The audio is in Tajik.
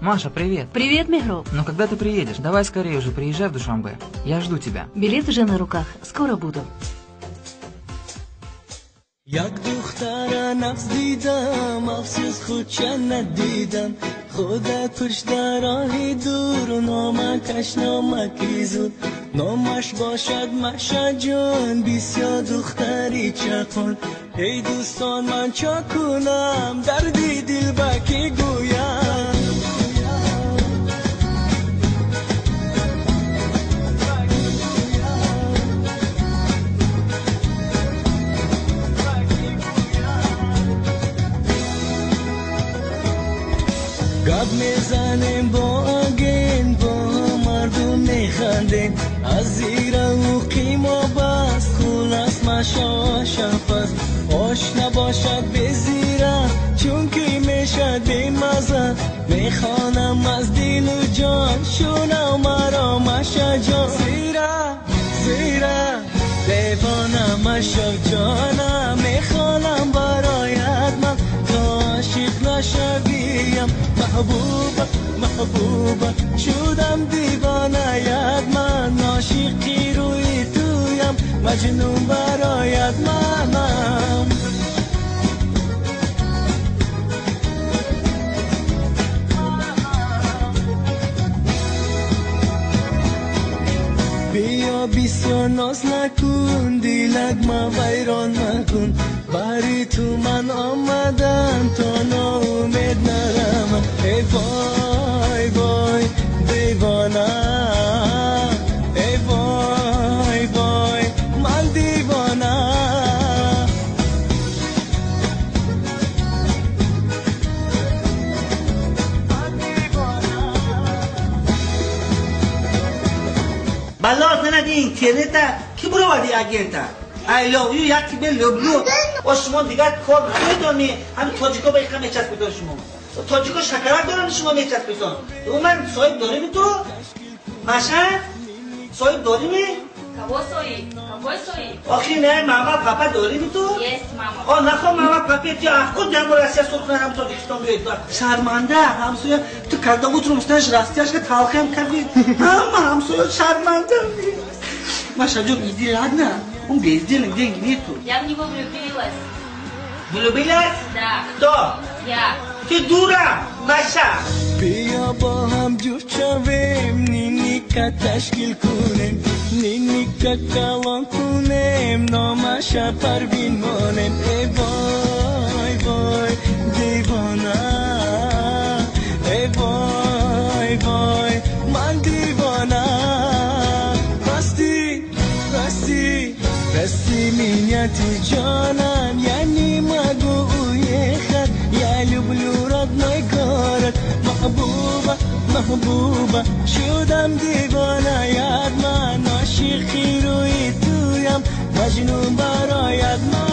Маша, привет. Привет, Мехроб. Ну когда ты приедешь? Давай скорее уже приезжай в Душанбе. Я жду тебя. Билет уже на руках. Скоро буду. Як духтара нафс дидам, афсӯс худча надидам. Худа пушта роҳи дур, номакаш номаки зуд. Номаш бошад Маша ҷон, бисёр духтари чақон. Эй дӯстон, ман чо кунам, дарди дил ба кӣ гӯям? Гап мезанем бо аген, бо мардум механдем. Аз зираву қимо бас, хулас Маша шафас. Ош набошад безира, чунки мешад бемаза. Мехонам аз дилу ҷон, шунав маро Маша ҷон. Зира, зира, девона Маша ҷона, мехонам бароят ман, то ошиқ нашавиям. Маҳбуба, маҳбуба, шудам девонаят ман, ошиқи рӯи туям, маҷнун бароят манам. Биё бисёр ноз накун, дилак ма вайрон макун. Бари ту ман омадам, то ноумед нарамам. Эй вой, вой, девона, эй вой, вой, ман девона. Бало занади интернета, ки буровади агента? I love you, як тебе люблю. О шумо дигар кор намедонӣ, ҳамин тоҷико ба иқа мечаспитон шумо. Тоҷико шакарак доранд, шумо мечаспитон. Ман соҳиб дорими ту? Маша? Соҳиб дорими? Кого соҳиб? Какой соҳиб? Охи не, мама, папа дорими ту? Есть мама. О, нахо мама, папе, ту ахкуд ям Россия сур кунад, ҳам Тоҷикистон биёед. Шарманда, ҳамсоя, ту когда утром встанешь, растяжка талхиам кардӣ. Ҳама ҳамсоя шарманда. Маша, ҷон, иди, ладно? Он бездельник, деньги нету. Я в него влюбилась. Влюбилась? Да. Кто? Я. Ты дура, Маша. Биё бо ҳам ҷуфт шавем, ниника ташкил кунем, ниника калон кунем, номаша Парвин монем. Эй вой, вой, девона, эй вой, вой, ман девона. Прости, прости, прости меня ты, ҷонам, я не могу уехать, я люблю родной город. Маҳбуба, маҳбуба, шудам девонаят ман, ошиқи рӯи туям, маҷнун бароят ман.